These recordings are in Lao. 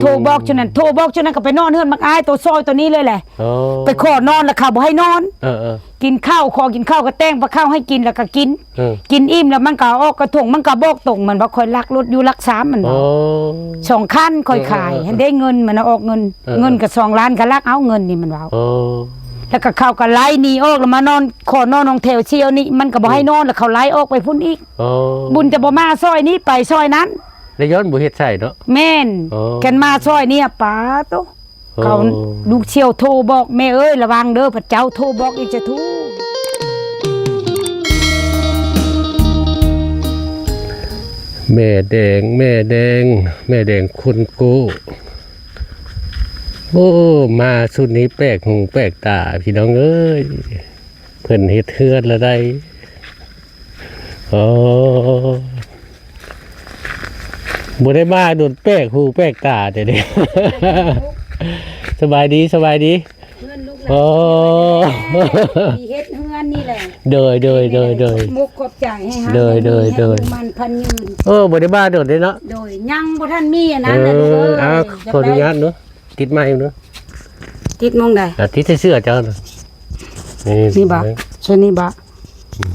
ໂທບອກຈຸນັ້ນ ໂທບອກຈຸນັ້ນກໍໄປນອນເຮືອນບັກອ້າຍໂຕຊອຍໂຕນີ້ເລີຍແຫຼະ. ອໍ ໄປຂໍນອນແລ້ວເຂົາບໍ່ໃຫ້ນອນ. ເອີໆ ກິນເຂົ້າ ຂໍກິນເຂົ້າກໍແຕ່ງປາເຂົ້າໃຫ້ກິນ ແລ້ວກໍກິນ. ເອີ ກິນອີ່ມແລ້ວມັນກໍເອົາອອກກະຖົງ ມັນກໍບອກຕົງ ມັນວ່າຂ້ອຍລັກລົດຢູ່ຫຼັກສາມ ມັນເວົ້າ. ອໍ ສອງຄັນຂ້ອຍຂາຍ ເອີໆໆໆ ຫັ້ນເດ້ເງິນ ມັນເອົາອອກເງິນ. ເອີໆໆ ເງິນກໍສອງລ້ານ ກໍລັກເອົາເງິນນີ້ ມັນເວົ້າ. ອໍ ແລ້ວກໍເຂົາກໍໄລ່ໜີອອກ ແລ້ວມານອນ ຂໍນອນຫ້ອງແຖວສ່ຽວນີ້ ມັນກໍບໍ່ໃຫ້ນອນ ແລ້ວເຂົາໄລ່ອອກໄປພຸ້ນອີກ. ອໍ ບຸນຈະບໍ່ມາຊອຍນີ້ ໄປຊອຍນັ້ນ. ແລ້ວຍ້ອນບໍ່ເຮັດໃສ່ເນາະ. ແມ່ນ. ອໍ ຄັນມາຊອຍນີ້ ປາໂຕ ເຂົາ ອໍ ລູກສ່ຽວໂທບອກ ແມ່ເອີຍ ລະວັງເດີ ພະເຈົ້າໂທບອກອີກຈະທຸ. ແມ່ແດງ ແມ່ແດງ ແມ່ແດງຄົນໂກ້. ໂອ້ ມາຊຸດນີ້ແປກຫູແປກຕາ ພີ່ນ້ອງເອີຍ ເພິ່ນເຮັດເຮືອນລະໄດ. ອໍ ບໍ່ໄດ້ມາດົນ ແປກຫູແປກຕາແທ້ເດ້. ສະບາຍດີ ສະບາຍດີ. ເຮືອນລູກຫຼານ ອໍ ທີ່ເຮັດເຮືອນນີ້ແຫຼະ. ໂດຍ ໂດຍ ໂດຍ ໂດຍ ຂອບອົກຂອບໃຈໃຫ້ເຮົາ ໂດຍ ໂດຍ ໂດຍ ຢູ່ໝັ້ນຂວັນຍືນ. ເອີ ບໍ່ໄດ້ມາດົນເດ້ເນາະ. ໂດຍ ຍັງບໍ່ທັນມີອັນນັ້ນນະ ເອີ ລູກເອີຍ. ອ້າວ ຂໍອະນຸຍາດເນາະ ຕິດໄມເນາະ. ຕິດໝ່ອງໃດ? ອ່າ ຕິດໃສ່ເສື້ອເຈົ້ານະ. ນີ້ ນີ້ບໍ? ເອີ ໃສ່ນີ້ບໍ? ອືມ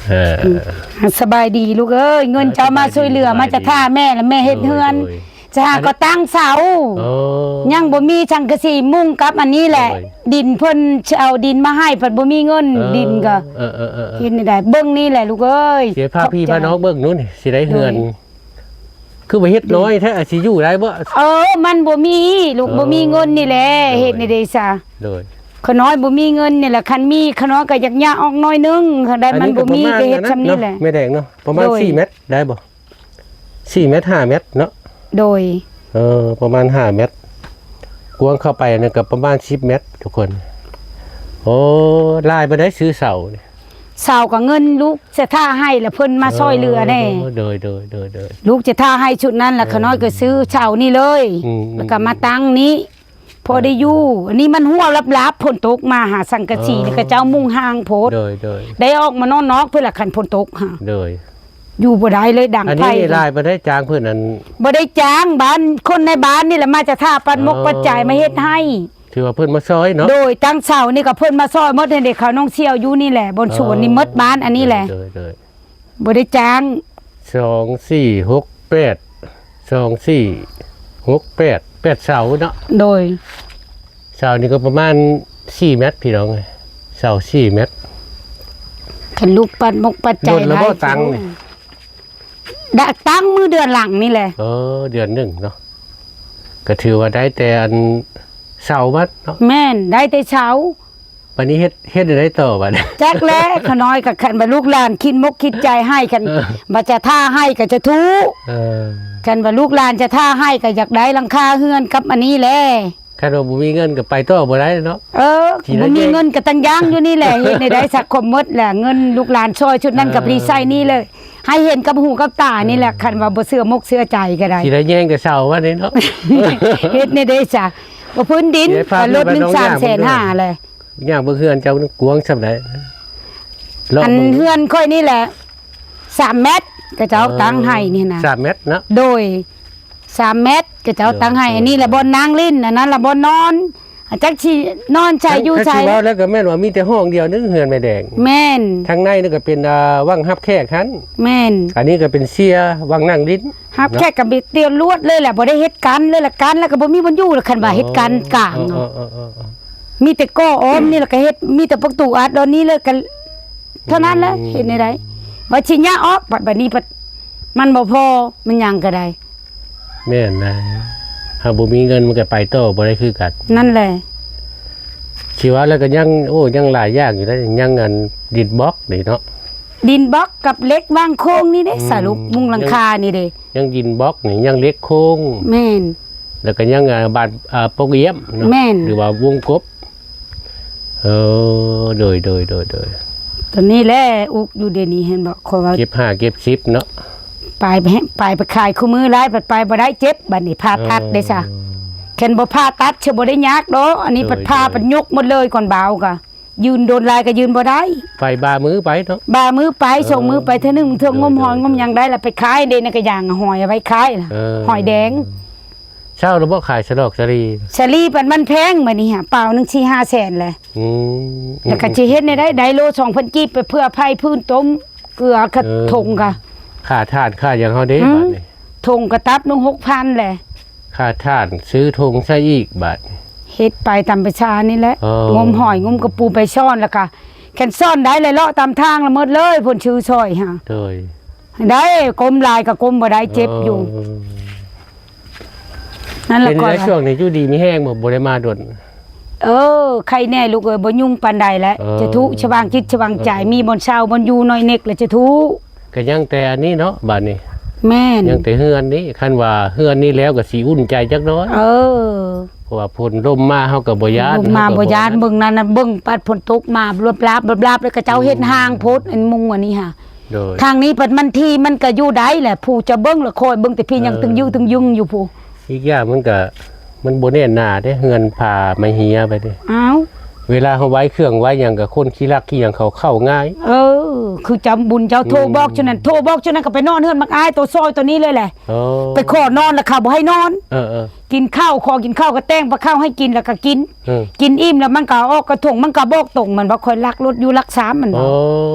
ເອີ ອືມ ສະບາຍດີລູກເອີຍ ເງິນເຈົ້າມາຊ່ວຍເຫຼືອ ເອີ ມາຈະຖ້າແມ່ ແລ້ວແມ່ເຮັດເຮືອນ. ໂດຍ ໂດຍ ຈະຫາກໍຕັ້ງເສົາ. ອໍ ຍັງບໍ່ມີສັງກະສີມຸງກັບອັນນີ້ແຫຼະ. ໂດຍ ດິນເພິ່ນຊິເອົາດິນມາໃຫ້ ພັດບໍ່ມີເງິນ. ເອີ ດິນກໍ ເອີ ເອີ ເອີ ເອີ ເຮັດແນວໃດ ເບິ່ງນີ້ແຫຼະລູກເອີຍ. ຊິພາພີ່ພານ້ອງເບິ່ງໜູ່ນີ້ ຊິໄດ້ເຮືອນ. ໂດຍ ຄືວ່າເຮັດນ້ອຍແທ້ ຊິຢູ່ໄດ້ບໍ່? ເອີ ມັນບໍ່ມີລູກ ເອີ ບໍ່ມີເງິນນີ້ແຫຼະ. ໂດຍ ເຮັດແນວໃດຊະ? ໂດຍ ຂະນ້ອຍບໍ່ມີເງິນນີ້ແຫຼະ. ຄັນມີຂະນ້ອຍກໍຢາກຍາກອອກໜ້ອຍໜຶ່ງ ຄັນໃດມັນບໍ່ມີກໍເຮັດຊ່ຳນີ້ແຫຼະ. ອັນນີ້ກໍປະມານນັ້ນເນາະ ແມ່ແດງເນາະ ປະມານ ໂດຍ ສີ່ແມັດໄດ້ບໍ່? ສີ່ແມັດ ຫ້າແມັດເນາະ. ໂດຍ ເອີ ປະມານຫ້າແມັດ ກວ້າງເຂົ້າໄປນັ້ນກໍປະມານສິບແມັດທຸກຄົນ. ໂອ້ ຫຼາຍປານໃດຊື້ເສົານີ້? ເສົາກໍເງິນລູກຈະຖ້າໃຫ້ ແລ້ວເພິ່ນມາຊ່ອຍເຫຼືອແດ່. ອໍ ໂດຍ ໂດຍ ໂດຍ ໂດຍ ລູກຈະຖ້າໃຫ້ຊຸດນັ້ນ ແລ້ວຂະນ້ອຍກໍຊື້ເສົານີ້ເລີຍ. ອືມ ແລ້ວກໍມາຕັ້ງນີ້ ພໍໄດ້ຢູ່. ເອີ ອັນນີ້ມັນຮົ່ວລາບໆ ຝົນຕົກມາຫາ ສັງກະສີ ອໍ ນີ້ຂະເຈົ້າມຸງຮ່າງໂພດ. ໂດຍ ໂດຍ ໄດ້ອອກມານອນນອກເພິ່ນລະ ຄັນຝົນຕົກຫາ. ໂດຍ ຢູ່ບໍ່ໄດ້ເລີຍ ດັງໄຟ. ອັນນີ້ຫຼາຍປານໃດຈ້າງເພິ່ນ? ອັນ ບໍ່ໄດ້ຈ້າງ ບ້ານ ຄົນໃນບ້ານນີ້ແຫຼະ ມາຈະຖ້າປັດມົກປັດໃຈມາເຮັດໃຫ້. ອໍ ຖືວ່າເພິ່ນມາຊ່ອຍເນາະ. ໂດຍ ຕັ້ງເສົານີ້ກໍເພິ່ນມາຊ່ອຍໝົດ ເຫັນເດ້ ເຂົານ້ອງສ່ຽວຢູ່ນີ້ແຫຼະ ບ່ອນສວນນີ້ ອໍ ໝົດບ້ານອັນນີ້ແຫຼະ. ໂດຍ ໂດຍ ໂດຍ ບໍ່ໄດ້ຈ້າງ. ສອງ ສີ່ ຫົກ ແປດ ສອງ ສີ່ ຫົກ ແປດ ແປດເສົາເນາະ. ໂດຍ ເສົານີ້ກໍປະມານສີ່ແມັດພີ່ນ້ອງເອີຍ ເສົາສີ່ແມັດ. ຄັນລູກປັດມົກປັດໃຈ ດົນແລ້ວບໍ່ ຫຼາຍ ຕັ້ງນີ້? ດະ ຕັ້ງມື້ເດືອນຫຼັງນີ້ແຫຼະ. ເອີ ເດືອນໜຶ່ງເນາະ ກໍຖືວ່າໄດ້ແຕ່ອັນເສົາມາເນາະ. ແມ່ນ ໄດ້ແຕ່ເສົາ. ບັດນີ້ເຮັດ ເຮັດແນວໃດຕໍ່ບັດ? ຈັກແຫຼະ ຂະນ້ອຍກໍຄັນວ່າລູກຫຼານຄິດມົກຄິດໃຈໃຫ້ ຄັນ ເອີ ວ່າຈະຖ້າໃຫ້ກໍຈະທຸ. ເອີ ຄັນວ່າລູກຫຼານຈະຖ້າໃຫ້ກໍຢາກໄດ້ຫຼັງຄາເຮືອນກັບອັນນີ້ແຫຼະ. ຄັນວ່າບໍ່ມີເງິນກໍໄປຕໍ່ບໍ່ໄດ້ເນາະ. ເອີ ບໍ່ມີເງິນກໍຕັ້ງຢ່າງຢູ່ນີ້ແຫຼະ. ເຮັດແນວໃດ ສັກຄົມໝົດແຫຼະ ເງິນລູກຫຼານຊ່ອຍຊຸດນັ້ນກໍບໍ່ໄດ້ໃຊ້ນີ້ເລີຍ. ໃຫ້ເຫັນກັບຫູກັບຕານີ້ແຫຼະ. ເອີ ຄັນວ່າບໍ່ເຊື່ອມົກເຊື່ອໃຈກໍໄດ້ ຊິໄດ້ແຍ່ງແຕ່ເສົາວ່ານີ້ເນາະ. ເຮັດແນວໃດຊະ ວ່າພື້ນດິນ ລົດໜຶ່ງ ສາມແສນຫ້າແຫຼະ. ຍ່າງເບິ່ງເຮືອນເຈົ້າກວ້າງສ່ຳໃດ? ອັນເຮືອນຂ້ອຍນີ້ແຫຼະ ສາມແມັດ ຂະເຈົ້າຕັ້ງໃຫ້ນີ້ນະ. ສາມແມັດເນາະ. ໂດຍ ສາມແມັດ ຂະເຈົ້າຕັ້ງໃຫ້. ໂດຍ ອັນນີ້ລະບ່ອນນັ່ງຫຼິ້ນ ອັນນັ້ນລະບ່ອນນອນ. ອາ ຈັກຊິນອນໃສຢູ່ໃສ. ຄັນຊິເວົ້າແລ້ວກໍແມ່ນວ່າມີແຕ່ຫ້ອງດຽວໜຶ່ງເຮືອນແມ່ແດງ. ແມ່ນ. ທາງໃນນີ້ກໍເປັນ ອ່າ ວັງຮັບແຂກຫັ້ນ. ແມ່ນ. ອັນນີ້ກໍເປັນເຊຍ ວັງນັ່ງຫຼິ້ນ. ຮັບແຂກກໍເປັນຕຽວລວດເລີຍແຫຼະ ບໍ່ໄດ້ເຮັດກັນເລີຍລະ ກັນແລ້ວກໍບໍ່ມີບ່ອນຢູ່ລະ ຄັນວ່າເຮັດກັນກາງເນາະ. ອໍ ເອີໆໆໆ ມີແຕ່ກໍ່ອ້ອມນີ້ລະກໍເຮັດ ມີແຕ່ປະຕູອັດດອນນີ້ເລີຍກໍ ເທົ່ານັ້ນແຫຼະ. ອືມ ເຮັດແນວໃດ ວ່າຊິຍາອອກ ບັດ ບັດນີ້ ບັດມັນບໍ່ພໍ ມັນຫຍັງກໍໄດ້. ແມ່ນນະ ຫາກບໍ່ມີເງິນມັນກໍໄປຕໍ່ບໍ່ໄດ້ຄືກັນ. ນັ້ນແຫຼະ. ຊິວ່າແລ້ວກໍຍັງ ໂອ້ ຍັງຫຼາຍຢ່າງຢູ່ເດ້ ຍັງອັນດິນບລັອກນີ້ເນາະ. ດິນບລັອກກັບເຫຼັກວາງໂຄງນີ້ເດ້ ອືມ ສະຫຼຸບມຸງຫຼັງຄານີ້ເດ້. ຍັງດິນບລັອກນີ້ ຍັງເຫຼັກໂຄງ. ແມ່ນ. ແລ້ວກໍຍັງ ອ່າ ບານ ອ່າ ປົກຢ້ຽມເນາະ. ແມ່ນ. ຫຼືວ່າວົງກົບ. ເອີ ໂດຍ ໂດຍ ໂດຍ ໂດຍ. ຕອນນີ້ແຫຼະອຸກຢູ່ດຽວນີ້ ເຫັນບໍ່ ຂ້ອຍວ່າເກັບຫ້າເກັບສິບເນາະ. ໄປ ໄປ ໄປຂາຍຄູ່ມື້ຫຼາຍ ໄປ ໄປບໍ່ໄດ້ ເຈັບ ບັດນີ້ຜ່າຕັດເດ້ຊະ. ເອີ ຄັນບໍ່ຜ່າຕັດ ຊິບໍ່ໄດ້ຍາກດອກ. ອັນນີ້ ໂດຍ ພັດຜ່າ ໂດຍ ພັດຍົກໝົດເລີຍ ກ່ອນບ່າວກະ ຢືນດົນຫຼາຍກໍຢືນບໍ່ໄດ້ ໄປບ່າມືໄປເນາະ ບ່າມືໄປ ເອີ ສົ່ງມືໄປເທື່ອໜຶ່ງ ເທື່ອງົມຫອຍ ໂດຍ ງົມຫຍັງໄດ້ລະໄປຂາຍເດ້ ໃນກະຢາງຫອຍໄວ້ຂາຍລະ ເອີ ຫອຍແດງ. ເຊົ້າລະບໍ່ຂາຍສະດອກສາລີ? ສາລີປານມັນແພງ ບາດນີ້ຫາ ປາວໜຶ່ງສີ່ຫ້າແສນແຫຼະ. ອືມ ແລ້ວກໍຊິເຮັດແນວໃດ ໄດ້ໂລສອງພັນກີບ ໄປເພື່ອໄຜ່ພື້ນຕົ້ມເກືອ ເອີ ຖົງກະ ຄ່າຖ່ານຄ່າຫຍັງເຮົາເດ້ ອືມ ບາດນີ້ ຖົງກະຕັບໜຶ່ງຫົກພັນແຫຼະ ຄ່າຖ່ານຊື້ຖົງໃສ່ອີກບາດນີ້ ເຮັດໄປຕາມປະຊານີ້ແຫຼະ ເອີ ງົມຫອຍງົມກະປູໄປຊ້ອນ ແລ້ວກະແຄັນຊ້ອນໄດ້ແຫຼະ ເລາະຕາມທາງລະໝົດເລີຍ ເພິ່ນຊື້ຊ່ອຍຫາ ໂດຍ ໄດ້ ກົ້ມຫຼາຍກະກົ້ມບໍ່ໄດ້ ເຈັບຢູ່ ເອີ ນັ້ນລະ ເປັນໄດ ກໍ ຊ່ວງນີ້ຢູ່ດີມີແຮງບໍ່ ບໍ່ໄດ້ມາດົນ? ເອີ ໄຄແນ່ລູກເອີຍ ບໍ່ຫຍຸ້ງປານໃດແຫຼະ ເອີ ຈະທຸສະຫວ່າງຈິດສະຫວ່າງໃຈ ເອີ ມີບ່ອນເຊົາບ່ອນຢູ່ໜ້ອຍເນັກລະຈະທຸ ກະຍັງແຕ່ອັນນີ້ເນາະ ບາດນີ້ ແມ່ນ ຍັງແຕ່ເຮືອນນີ້ ຄັນວ່າເຮືອນນີ້ແລ້ວກໍຊິອຸ່ນໃຈຈັກໜ້ອຍ ເອີ ເພາະວ່າຝົນລົມມາເຮົາກໍບໍ່ຢ້ານ ລົມມາບໍ່ຢ້ານ ເຮົາກໍບໍ່ ເບິ່ງນັ້ນນະ ເບິ່ງປັດຝົນຕົກມາບລາບໆ ແລ້ວເຂົາເຈົ້າເຮັດ ອືມ ຮ່າງໂພດ ອັນມຸງອັນນີ້ຫາ ໂດຍ ທາງນີ້ພັດມັນທີ່ມັນກະຢູ່ໄດ້ແຫຼະ ຜູ້ຈະເບິ່ງລະຄອຍເບິ່ງແຕ່ພີ້ ເອີ ຍັງຕຶງຍືດຕຶງຍຶງຢູ່ພຸ້ນ ອີກຢ່າງມັນກະ ມັນບໍ່ແໜ້ນໜາເດ້ ເຮືອນຜາໄມ້ເຮຍໄປເດ້ ອ້າວ ເວລາເຮົາໄວ້ເຄື່ອງໄວ້ຫຍັງ ກະຄົນຂີ້ລັກຂີ້ຫຍັງເຂົາເຂົ້າງ່າຍ ເອີ ຄືເຈົ້າບຸນເຈົ້າໂທບອກ ອືມ ເທື່ອນັ້ນ ໂທບອກເທື່ອນັ້ນກະໄປນອນເຮືອນບັກອ້າຍໂຕຊອຍໂຕນີ້ເລີຍແຫຼະ ເອີ ໄປຂໍນອນລະເຂົາບໍ່ໃຫ້ນອນ ເອີໆ ກິນເຂົ້າ ຂໍກິນເຂົ້າກະແຕ່ງປາເຂົ້າໃຫ້ກິນ ແລ້ວກະກິນ ເອີ ກິນອີ່ມແລ້ວມັນກໍເອົາອອກກະຖົງ ມັນກໍບອກຕົງ ມັນວ່າຂ້ອຍລັກລົດຢູ່ຫຼັກສາມ ມັນວ່າ ໂອ້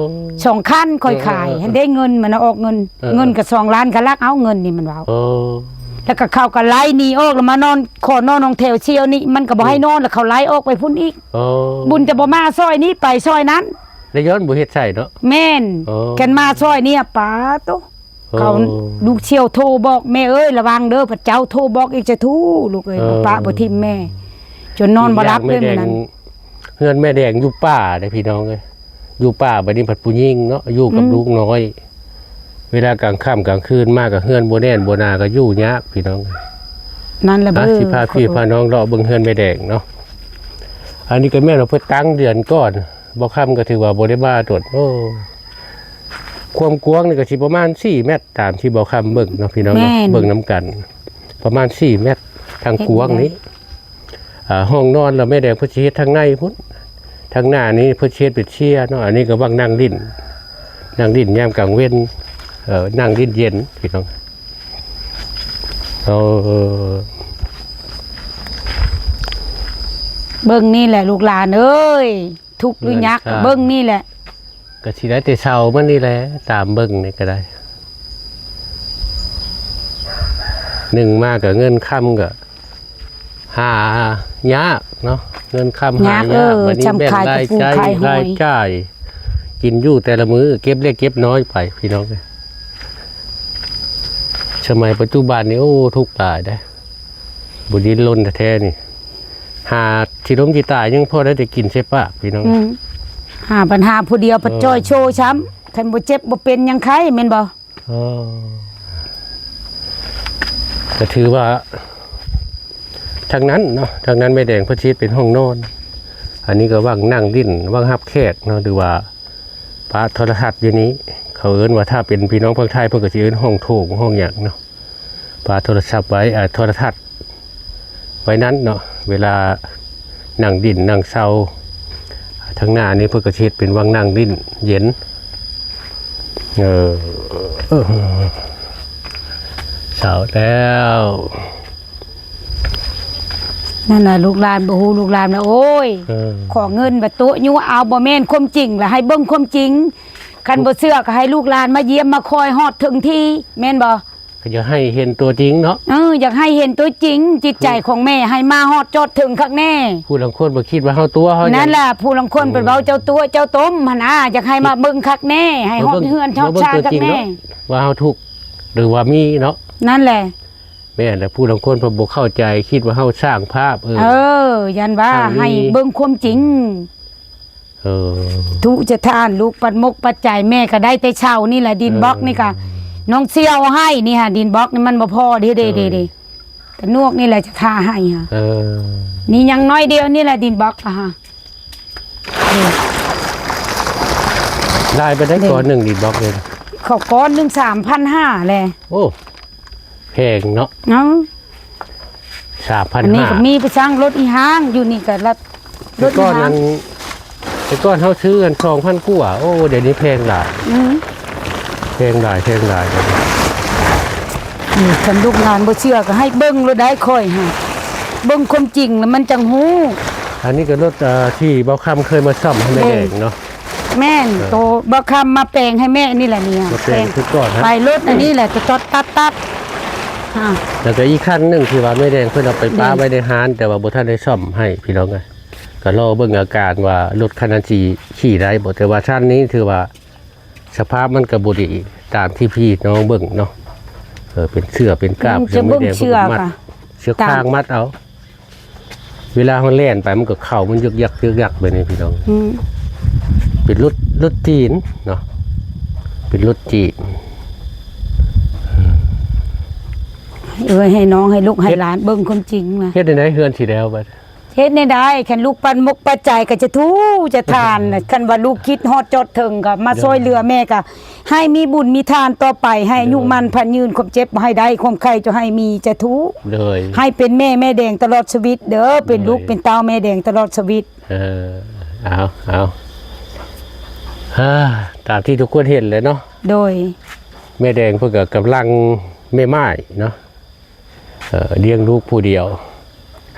ສອງຄັນຂ້ອຍຂາຍ ເອີໆໆ ຫັ້ນເດ້ເງິນ ມັນເອົາອອກເງິນ ເອີໆໆ ເງິນກໍສອງລ້ານ ກໍລັກເອົາເງິນນີ້ ມັນເວົ້າ ໂອ້ ແລ້ວກໍເຂົາກໍໄລ່ໜີອອກ ແລ້ວມານອນ ຂໍນອນຫ້ອງແຖວສ່ຽວນີ້ ມັນກໍບໍ່ໃຫ້ນອນ ອືມ ແລ້ວເຂົາໄລ່ອອກໄປພຸ້ນອີກ ໂອ້ ບຸນຈະບໍ່ມາຊອຍນີ້ ໄປຊອຍນັ້ນ ແລ້ວຍ້ອນບໍ່ເຮັດໃສ່ເນາະ ແມ່ນ ໂອ້ ຄັນມາຊອຍນີ້ປາໂຕ ເຂົາ ໂອ້ ລູກສ່ຽວໂທບອກ ແມ່ເອີຍ ລະວັງເດີ ພະເຈົ້າໂທບອກອີກ ສາທຸ ລູກເອີຍ ເອີ ບໍ່ປະບໍ່ຖິ້ມແມ່ ຈົນນອນບໍ່ຫຼັບເລີຍມື້ນັ້ນ ເຮືອນແມ່ແດງຢູ່ປ່າເດ້ພີ່ນ້ອງເອີຍ ຢູ່ປ່າ ບາດນີ້ພັດຜູ້ຍິງເນາະ ຢູ່ກັບ ອືມ ລູກນ້ອຍ ເວລາກາງຄ່ຳກາງຄືນມາກໍເຮືອນບໍ່ແໜ້ນບໍ່ໜາ ກໍຢູ່ຍາກພີ່ນ້ອງ ນັ້ນລະ ອ່ະ ເບິ່ງ ຊິພາພີ່ພານ້ອງເລາະເບິ່ງເຮືອນແມ່ແດງເນາະ ອັນນີ້ກໍແມ່ນວ່າເພິ່ນຕັ້ງເດືອນກ່ອນ ບໍ່ຄ່ຳກໍຖືວ່າບໍ່ໄດ້ມາດົນ ໂອ້ ຄວາມກວ້າງນີ້ກໍຊິປະມານສີ່ແມັດ ຕາມທີ່ບໍ່ຄ່ຳເບິ່ງເນາະພີ່ນ້ອງເນາະ ແມ່ນ ເບິ່ງນຳກັນ ປະມານສີ່ແມັດ ທາງກວ້າງນີ້ ເຮັດໄດ້ ອ່າ ຫ້ອງນອນລະແມ່ແດງເພິ່ນຊິເຮັດທາງໃນພຸ້ນ ທາງໜ້ານີ້ເພິ່ນຊິເຮັດເປັນເຊຍເນາະ ອັນນີ້ກໍຫວ່າງນັ່ງຫຼິ້ນ ນັ່ງຫຼິ້ນຍາມກາງເວັນ ເອີ ນັ່ງຫຼິ້ນເຢັນພີ່ນ້ອງ ເອີ ເບິ່ງນີ້ແຫຼະລູກຫຼານເອີຍ ທຸກຫຼືຍາກ ເຮືອນຊານ ກໍເບິ່ງນີ້ແຫຼະ ກໍຊິໄດ້ແຕ່ເຊົ່າມັນນີ້ແຫຼະ ຕາມເບິ່ງນີ້ກໍໄດ້ ໜຶ່ງມາກໍເງິນຄຳກໍຫາຍາກເນາະ ເງິນຄຳຫາຍາກ ຍາກ ເອີ ບັດນີ້ແບ່ງລາຍຈ່າຍ ລາຍຈ່າຍ ກິນຢູ່ແຕ່ລະມື້ ເກັບເລັກເກັບນ້ອຍໄປພີ່ນ້ອງເອີຍ ສະໄໝປັດຈຸບັນນີ້ ໂອ້ ທຸກຫຼາຍເດ້ ບໍ່ດີ້ນລົນແທ້ໆນີ້ ຫາຊິລົ້ມຊິຕາຍຍັງພໍໄດ້ແຕ່ກິນໃສ່ປາກພີ່ນ້ອງ ອືມ ຫາບັນຫາຜູ້ດຽວ ເອີ ພັດຈ່ອຍໂຊຊ້ຳ ຄັນບໍ່ເຈັບບໍ່ເປັນຍັງໄຄແມ່ນບໍ່? ເອີ ກໍຖືວ່າທາງນັ້ນເນາະ ທາງນັ້ນແມ່ແດງເພິ່ນຊິເຮັດເປັນຫ້ອງນອນ ອັນນີ້ກໍຫວ່າງນັ່ງຫຼິ້ນ ຫວ່າງຮັບແຂກເນາະ ຫຼືວ່າປະໂທລະທັດຢູ່ນີ້ ເຂົາເອີ້ນວ່າ ຖ້າເປັນພີ່ນ້ອງພາກໄທເພິ່ນກໍຊິເອີ້ນຫ້ອງໂຖງ ຫ້ອງຫຍັງເນາະ ປະໂທລະສັບໄວ້ ເອີ ໂທລະທັດໄວ້ນັ້ນເນາະ ເວລານັ່ງດິ້ນນັ່ງເຊົາ ທາງໜ້ານີ້ເພິ່ນກໍຊິເຮັດເປັນຫວ່າງນັ່ງດິ້ນເຢັນ ເອີ ເອີ ເຊົາແລ້ວ ນັ້ນນະ ລູກຫຼານບໍ່ຮູ້ ລູກຫຼານນະ ໂອ້ຍ ເອີ ຂໍເງິນບັດໂຕະ ຍູ້ເອົາ ບໍ່ແມ່ນຄວາມຈິງ ລະໃຫ້ເບິ່ງຄວາມຈິງ ຄັນບໍ່ເຊື່ອກໍໃຫ້ລູກຫຼານມາຢ້ຽມມາຄອຍຮອດເຖິງທີ່ ແມ່ນບໍ່? ກໍຢາກໃຫ້ເຫັນຕົວຈິງເນາະ ເອີ ຢາກໃຫ້ເຫັນຕົວຈິງ ຈິດໃຈຂອງແມ່ ໃຫ້ມາຮອດຈອດເຖິງຄັກແນ່ ຜູ້ລາງຄົນບໍ່ຄິດວ່າເຮົາຕົວະເຮົາຫຍັງ ນັ້ນລະ ຜູ້ລາງຄົນ ອືມ ເພິ່ນເວົ້າເຈົ້າຕົວະເຈົ້າຕົ້ມຫັ້ນນາ ຢາກໃຫ້ມາເບິ່ງຄັກແນ່ ໃຫ້ຮອດເຮືອນຮອດຊານຄັກແນ່ ວ່າເຮົາທຸກ ຫຼືວ່າມີເນາະ ນັ້ນແຫຼະ ແມ່ນແຫຼະ ຜູ້ລາງຄົນເພິ່ນບໍ່ເຂົ້າໃຈ ຄິດວ່າເຮົາສ້າງພາບ ເອີ ເອີ ຢ້ານວ່າໃຫ້ເບິ່ງຄວາມຈິງ ເອີ ທຸຈະທານລູກ ປັດມົກປັດໃຈ ແມ່ກໍໄດ້ແຕ່ເຊົ່ານີ້ແຫຼະ ດິນບລັອກນີ້ກະ ເອີ ນ້ອງສ່ຽວເອົາໃຫ້ນີ້ຫາ ດິນບລັອກນີ້ມັນບໍ່ພໍເດ້ ເດ້ ເອີ ເດ້ ເດ້ ຕະໜວກນີ້ແຫຼະຈະທາໃຫ້ຫາ ເອີ ນີ້ຍັງໜ້ອຍດຽວນີ້ແຫຼະ ດິນບລັອກລະຫາ ຫຼາຍປານໃດ ເດ້ ກ້ອນໜຶ່ງດິນບລັອກນີ້ ເຂົາກ້ອນໜຶ່ງສາມພັນຫ້າແຫຼະ ໂອ້ ແພງເນາະ ເອົາ ສາມພັນຫ້າ ອັນນີ້ກໍມີໄປສ້າງລົດອີ່ຫ້າງ ຢູ່ນີ້ກໍລັດລົດອີ່ຫ້າງ ແຕ່ກ່ອນນັ້ນ ແຕ່ກ່ອນເຮົາຊື້ກັນສອງພັນກວ່າ ໂອ້ ດຽວນີ້ແພງຫຼາຍ ອືມ ແພງຫຼາຍ ແພງຫຼາຍ. ນີ້ ຄັນລູກຫຼານບໍ່ເຊື່ອກໍໃຫ້ເບິ່ງໂລດໄດ໋ ຂ້ອຍຫັ້ນ ເບິ່ງຄວາມຈິງແລ້ວມັນຈັ່ງຮູ້. ອັນນີ້ກໍລົດ ເອີ ທີ່ບ່າວຄຳເຄີຍມາສ້ອມໃຫ້ແມ່ແດງເນາະ. ແມ່ນ ເອີ ໂຕບ່າວຄຳມາແປງໃຫ້ແມ່ນີ້ແຫຼະນີ້ ມາແປງ ແປງ ຄືກ່ອນຫັ້ນ ໄປລົດອັນນີ້ແຫຼະ ຕະຕອດຕັດໆ ອາ ແລ້ວກໍອີກຄັນໜຶ່ງທີ່ວ່າແມ່ແດງເພິ່ນເອົາໄປປະໄວ້ໃນຮ້ານ ແຕ່ວ່າບໍ່ທັນໄດ້ສ້ອມໃຫ້ພີ່ນ້ອງເອີຍ. ກໍລໍເບິ່ງອາການວ່າລົດຄັນນັ້ນຊິຂີ່ໄດ້ບໍ່ ແຕ່ວ່າຊັ້ນນີ້ຖືວ່າສະພາບມັນກໍບໍ່ດີຕາມທີ່ພີ່ນ້ອງເບິ່ງເນາະ. ເອີ ເປັນເສື້ອເປັນກາບ ອືມ ຈະເບິ່ງເຊືອກ ມັດ ອະ ເຊືອກຟາງມັດເອົາ ເວລາເຮົາແລ່ນໄປມັນກໍເຂົ້າມັນຍຶກຍັກຍຶກຍັກໄປນີ້ພີ່ນ້ອງ. ອືມ ເປັນລົດ ລົດຈີນເນາະ ເປັນລົດຈີນ. ເອີຍ ໃຫ້ນ້ອງໃຫ້ລູກໃຫ້ຫຼານເບິ່ງຄວາມຈິງນະ. ເຮັດແນວໃດເຮືອນຊິແລ້ວບັດ? ເຮັດແນວໃດ ຄັນລູກປັດມົກປັດໃຈກໍຈະຖູຈະທານ ຄັນວ່າລູກຄິດຮອດຈອດເຖິງກໍມາຊ່ອຍເຫຼືອແມ່ ກໍໃຫ້ມີບຸນມີທານຕໍ່ໄປ ໃຫ້ອາຍຸໝັ້ນຂວັນຍືນ ຄວາມເຈັບບໍ່ໃຫ້ໄດ້ ຄວາມໄຂ້ຈະໃຫ້ມີຈະຖູ ໂດຍ ໃຫ້ເປັນແມ່ແມ່ແດງຕະຫຼອດຊີວິດເດີ ເປັນລູກເປັນເຕົ້າແມ່ແດງຕະຫຼອດຊີວິດ. ເອີ ເອົາ ເອົາ ຕາມທີ່ທຸກຄົນເຫັນແຫຼະເນາະ. ໂດຍ ແມ່ແດງເພິ່ນກໍກຳລັງແມ່ໝ້າຍເນາະ ເອີ ລ້ຽງລູກຜູ້ດຽວ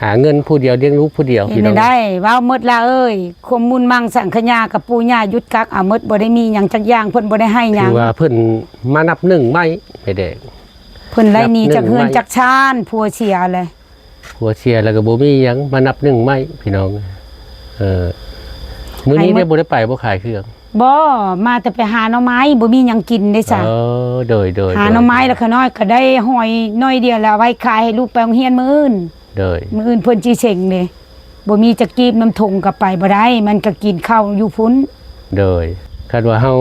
ຫາເງິນຜູ້ດຽວ ລ້ຽງລູກຜູ້ດຽວ ເຮັດແນວໃດ ເວົ້າໝົດລະເອີຍ ຄວາມມຸ້ນມັງສັງຂະຍາກັບປູ່ຍ່າຢຸດກັກເອົາໝົດ ບໍ່ໄດ້ມີຫຍັງຈັກຢ່າງ ເພິ່ນບໍ່ໄດ້ໃຫ້ຫຍັງ ຄືວ່າເພິ່ນມານັບໜຶ່ງໃໝ່ ແມ່ແດງ ເພິ່ນໄລ່ໜີຈາກເຮືອນຈາກຊານ ຜົວເສຍແຫຼະ ຜົວເສຍແລ້ວກໍບໍ່ມີຫຍັງ ມານັບໜຶ່ງໃໝ່ພີ່ນ້ອງ. ເອີ ມື້ນີ້ໄດ້ບໍ່ໄດ້ໄປບໍ່ຂາຍເຄື່ອງ? ບໍ່ ມາແຕ່ໄປຫາໜໍ່ໄມ້ ບໍ່ມີຫຍັງກິນເດ້ຊະ. ເອີ ໂດຍ ໂດຍ ຫາໜໍ່ໄມ້ ໂດຍ ແລ້ວຂ້ານ້ອຍກໍໄດ້ຫອຍໜ້ອຍດຽວ ແລ້ວເອົາໄວ້ຂາຍໃຫ້ລູກໄປໂຮງຮຽນມື້ອື່ນ. ໂດຍ ມື້ອື່ນເພິ່ນຊິເສັງເດ້ ບໍ່ມີຈັກກີບ ນຳຖົງກໍໄປບໍ່ໄດ້ ມັນກໍກິນເຂົ້າຢູ່ພຸ້ນ. ໂດຍ ຄັນວ່າເຮົາ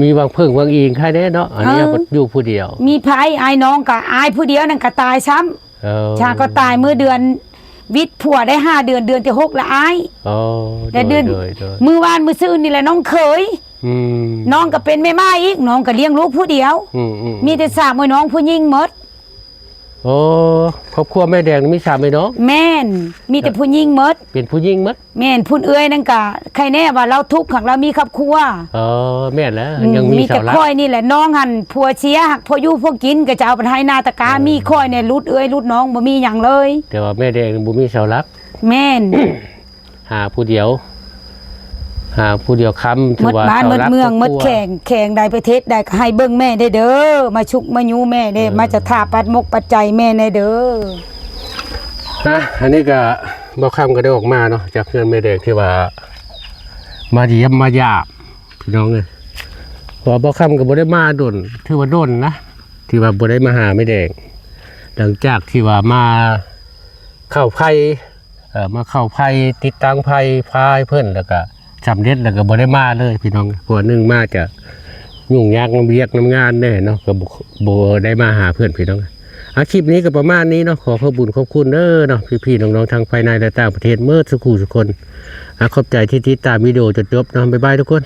ມີຫວັງເພິ່ງຫວັງອີງໃຄແດ່ເນາະ ອັນນີ້ ເອີ ເຮົາກໍຢູ່ຜູ້ດຽວ ມີໃຜ ອ້າຍນ້ອງກໍອາຍຜູ້ດຽວນັ້ນກໍຕາຍຊ້ຳ. ເອີ ຊາກໍຕາຍມື້ເດືອນວິດຜົວໄດ້ຫ້າເດືອນ ເດືອນທີຫົກລະອ້າຍ. ອໍ ແລະເດືອນ ໂດຍ ໂດຍ ໂດຍ ມື້ວານມື້ຊືນນີ້ແຫຼະນ້ອງເຂີຍ ອືມ ນ້ອງກໍເປັນແມ່ໝ້າຍອີກ ນ້ອງກໍລ້ຽງລູກຜູ້ດຽວ ອືມໆ ມີແຕ່ສາມເອື້ອຍນ້ອງຜູ້ຍິງໝົດ. ໂອ້ ຄອບຄົວແມ່ແດງນີ້ມີສາມເອື້ອຍນ້ອງ? ແມ່ນ ມີແຕ່ຜູ້ຍິງໝົດ ເປັນຜູ້ຍິງໝົດ. ແມ່ນ ຜູ້ເອື້ອຍນັ້ນກະໃຄແນ່ວ່າລາວທຸກ ຫາກລາວມີຄອບຄົວ. ເອີ ແມ່ນແຫຼະ ອືມ ຍັງມີ ມີແຕ່ຂ້ອຍນີ້ແຫຼະ ນ້ອງຫັ້ນຜົວເສຍ ຫາກພໍຢູ່ພໍກິນກໍຈະເອົາໄປໄຖນາຕະກາ ເອີ ມີຂ້ອຍແນ່ ຫຼຸດເອື້ອຍຫຼຸດນ້ອງ ບໍ່ມີຫຍັງເລີຍ. ແຕ່ວ່າແມ່ແດງບໍ່ມີເສົາຫຼັກ. ແມ່ນ ຫາຜູ້ດຽວ ຫາຜູ້ດຽວຄ້ຳ ຖືວ່າເສົາຫຼັກ ໝົດບ້ານໝົດເມືອງ ໝົດແຂວງ ແຂວງໃດປະເທດໃດ ກໍໃຫ້ເບິ່ງແມ່ແດ່ເດີ ມາຊຸກມາຍູ້ແມ່ແດ່ ເອີ ມາຈະຖ້າປັດມົກປັດໃຈແມ່ແດ່ເດີ. ອ່ະ ອັນນີ້ກໍ ບ່າວຄຳກໍໄດ້ອອກມາເນາະ ຈາກເຮືອນແມ່ແດງ ທີ່ວ່າມາຢ້ຽມມາຢາມພີ່ນ້ອງເອີຍ ເພາະວ່າບ່າວຄຳກໍບໍ່ໄດ້ມາດົນ ຖືວ່າດົນນະ ທີ່ວ່າບໍ່ໄດ້ມາຫາແມ່ແດງ ຫຼັງຈາກທີ່ວ່າມາເຂົ້າໄຟ ເອີ ມາເຂົ້າໄຟ ຕິດຕັ້ງໄຟຟ້າໃຫ້ເພິ່ນ ແລ້ວກະສຳເລັດ ແລ້ວກະບໍ່ໄດ້ມາເລີຍພີ່ນ້ອງ ເພາະວ່າໜຶ່ງມາຈະຫຍຸ້ງຍາກນຳວຽກນຳງານແດ່ເນາະ ກໍບໍ່ ບໍ່ໄດ້ມາຫາເພິ່ນພີ່ນ້ອງ. ອ່າ ຄລິບນີ້ກໍປະມານນີ້ເນາະ ຂໍຂອບບຸນຂອບຄຸນເດີເນາະ ພີ່ໆນ້ອງໆ ທັງພາຍໃນ ແລະ ຕ່າງປະເທດ ໝົດສູ່ຄູ່ສູ່ຄົນ. ອ່າ ຂອບໃຈທີ່ຕິດຕາມວິດີໂອຈົນຈົບເນາະ ບາຍບາຍທຸກຄົນ.